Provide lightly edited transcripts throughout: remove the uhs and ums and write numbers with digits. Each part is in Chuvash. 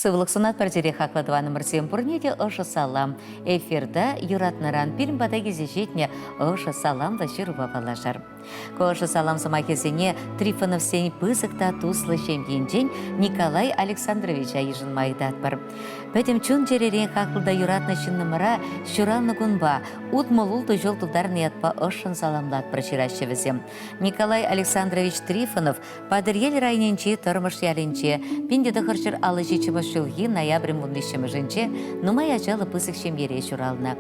Сывлӑх сунатпӑр сире, хаклӑ тӑванӑмӑрсем, пурне те ӑшӑ салам. Эфирта юратнӑран пирӗн пата килсе ҫитнӗ ӑшӑ саламлӑ ҫырупа паллашар. Ку ӑшӑ салам сӑмахӗсене Трифоновсен пысӑк та туслӑ ҫемйинчен Николай Александровича йышӑнма ыйтатпӑр. Пӗтӗм чун-чӗререн хаклӑ та юратнӑ ҫыннӑмӑра ҫуралнӑ кунпа 66 ҫул тултарнӑ ятпа ӑшшӑн саламлатпӑр ҫыраҫҫӗ вӗсем. Николай Александрович Трифонов Патӑрьел районӗнчи Тӑрмӑш ялӗнче 1957 ҫулхи ноябрӗн 13-мӗшӗнче нумай ачаллӑ пысӑк ҫемьере ҫуралнӑ.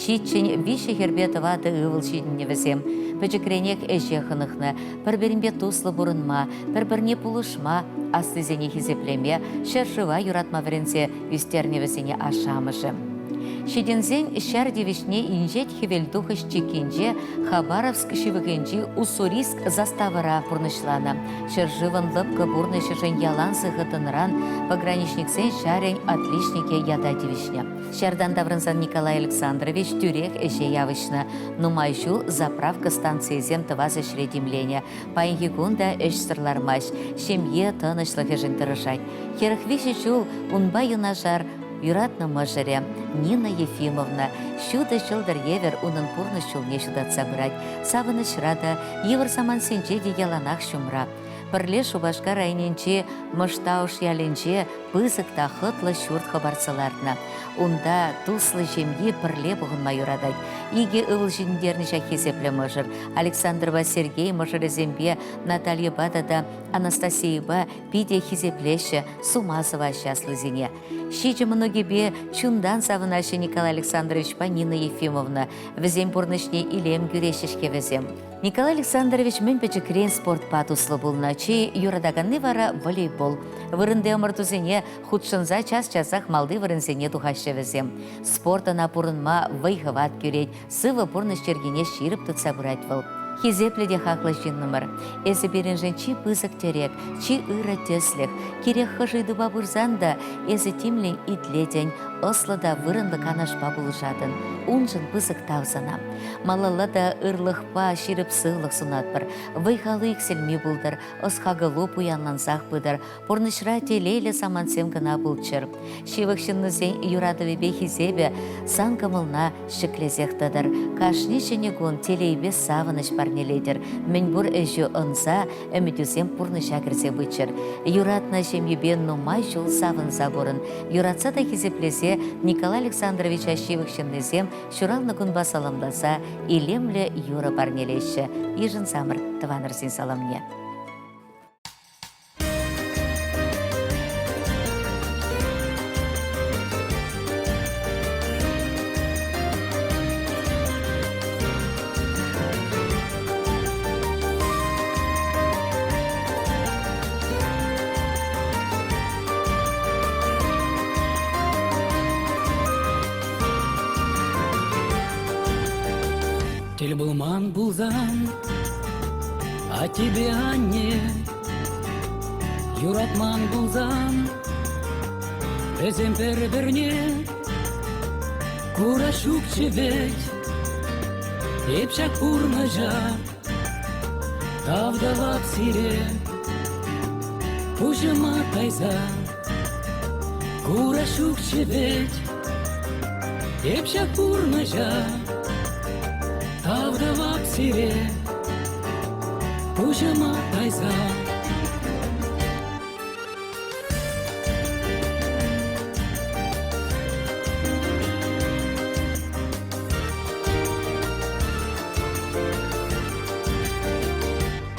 Ҫиччӗн виҫӗ хӗрпе тӑватӑ ывӑл ҫитӗннӗ вӗсем. Пӗчӗкренех ӗҫе хӑнӑхнӑ, пӗр-пӗринпе туслӑ пурӑнма, пӗр-пӗрне пулӑшма, аслисене хисеплеме, ҫӗршыва юратма вӗренсе ӳстернӗ вӗсене ашшӗ-амӑшӗ. Ҫитӗнсен ҫар тивӗҫне Инҫет Хӗвелтухӑҫ чиккинче Хабаровск ҫывӑхӗнчи Уссурийск заставӑра пурнӑҫланӑ. Ҫӗршывӑн лӑпкӑ пурнӑҫӗшӗн ялан сыхӑ тӑнӑран пограничниксен ҫарӗн отличникӗ ята тивӗҫнӗ. Ҫартан таврӑнсан Николай Александрович тӳрех ӗҫе явӑҫнӑ. Нумай ҫул заправка станцийӗсем тӑвас ӗҫре тимленӗ. Паянхи кун та ӗҫсӗр лармасть, ҫемье тӑнӑҫлӑхӗшӗн тӑрӑшать. 43 ҫул унпа юнашар юратнӑ мӑшӑрӗ Нина Ефимовна ҫутӑ ҫӑлтӑр евӗр унӑн пурнӑҫ ҫулне ҫутатса пырать. Савӑнӑҫра та, йывӑр самантсенче те яланах ҫумра. Пӗрле Шупашкар районӗнчи Мӑштауш ялӗнче пысӑк та хӑтлӑ ҫурт хӑпартса лартнӑ. Унта туслӑ ҫемйи пӗрле пухӑнма юратать. Икӗ ывӑл ҫитӗнтернӗ ҫак хисеплӗ мӑшӑр. Александрпа Сергей мӑшӑрӗсемпе Натальйӑпа тата Анастасийӑпа питӗ хисеплеҫҫӗ, сума сӑваҫҫӗ аслисене. Ҫичӗ мӑнукӗпе чунтан савӑнаҫҫӗ Николай Александровичпа Нина Ефимовна. Вӗсен пурнӑҫне илем кӳреҫҫӗ-ҫке вӗсем. Николай Александрович мӗн пӗчӗкрен спортпа туслӑ пулнӑ. Чи юратаканни вара волейбол. Вырӑнти ӑмӑртусене хутшӑнса час-часах малти вырӑнсене тухаҫҫӗ вӗсем. Спорт ӑна пурӑнма вӑй-хӑват кӳрет, сывӑ пурнӑҫ йӗркине ҫирӗп тытса пырать вӑл. Хисеплӗ те хаклӑ ҫыннӑмӑр, эсӗ пирӗншӗн чи пысӑк тӗрек, чи ырӑ тӗслӗх. Кирек хӑш ыйтупа пырсан та эсӗ тимлӗн итлетӗн, ӑслӑ та вырӑнлӑ канашпа пулӑшатӑн. Уншӑн пысӑк тав сана. Малалла та ырлӑхпа ҫирӗп сывлӑх сунатпӑр. Вӑй-халу иксӗлми пултӑр, ӑс-хакӑлу пуянлансах пытӑр, Пурнӑҫра телейлӗ самантсем кӑна пулччӑр. Ҫывӑх ҫыннусен юратӑвӗпе хисепӗ сан кӑмӑлна ҫӗклесех тӑтӑр. Кашни ҫӗнӗ кун телейпе савӑнӑҫ парнелетӗр. Мӗнпур ӗҫӳ ӑнса, ӗмӗтӳсем пурнӑҫа кӗрсе пыччӑр. Юратнӑ ҫемйӳпе нумай ҫул савӑнса пурӑн. Юратса та хисеплесе Николай Александровича ҫывӑх ҫыннисем ҫуралнӑ кунпа саламласа илемлӗ юрӑ парнелеҫҫӗ. Йышӑнсамӑр тӑванӑрсен саламне. Тӗл пулман пулсан аттепе анне Юратман пулсан вӗсем пӗр-пӗрне Курас ҫукчӗ вӗт эп ҫак пурнӑҫа Тав тӑвап сире пуҫӑма тайса Курас ҫукчӗ вӗт эп ҫак пурнӑҫа Тав тӑвап сире пуҫӑма тайса.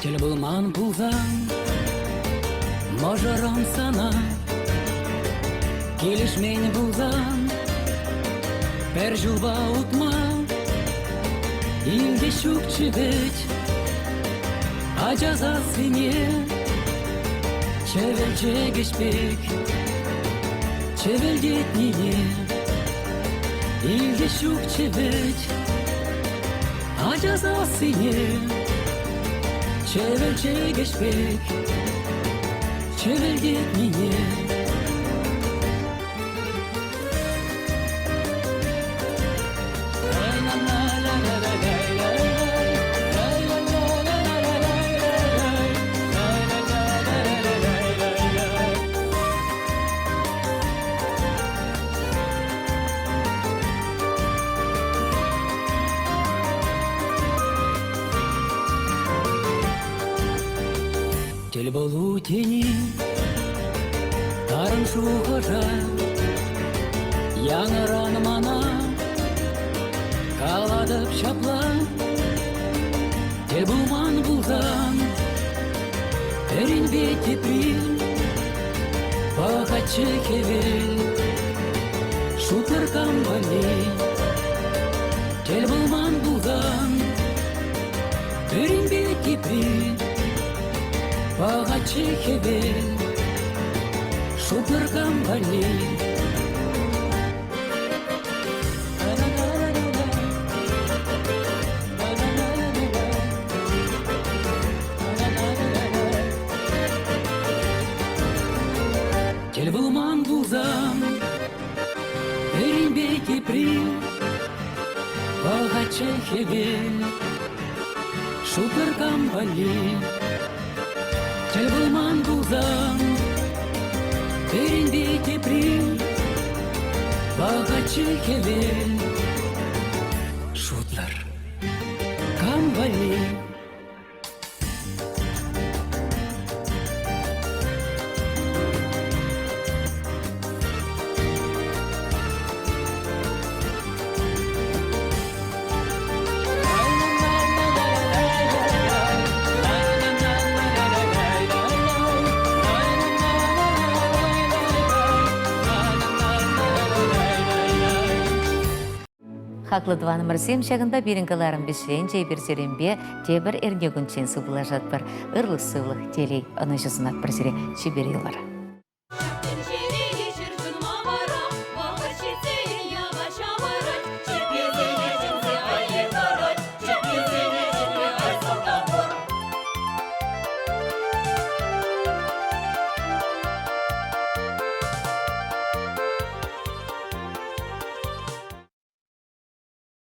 Тӗл пулман пулсан мӑшӑрӑм сана килӗшмен пулсан пӗр ҫулпа утма Илте ҫукчӗ вӗт ача сассине чӗвӗл чӗкеҫ пек чӗвӗлтетнине. Илте ҫукчӗ вӗт ача сассине чӗвӗл чӗкеҫ пек чӗвӗлтетнине. Тӗлпулу тени тарӑн шухӑша янӑран мана калатӑп ҫапла. Тӗл пулман пулсан пӗринпе тепри пӑхатчӗ хӗвел шутсӑр кам валли. Тӗл пулман пулсан Пӗринпе тепри пӑхатчӗ хӗвел шутсӑр кам валли. Тӗл пулман пулсан пӗринпе тепри Пӑхатчӗ хӗвел шутсӑр кам валли. Тӗл пулман пулсан пӗринпе тепри Пӑхатчӗ хӗвел шутлӑр кам валли. Хаклӑ тӑванӑмӑрсем, ҫакӑнпа пирӗн кӑларӑм вӗҫленчӗ. Эпир сирӗнпе тепӗр эрнекунччен сывпуллашатпӑр. Ырлӑх-сывлӑх, телей, ӑнӑҫу сунатпӑр сире. Чипер юлӑр.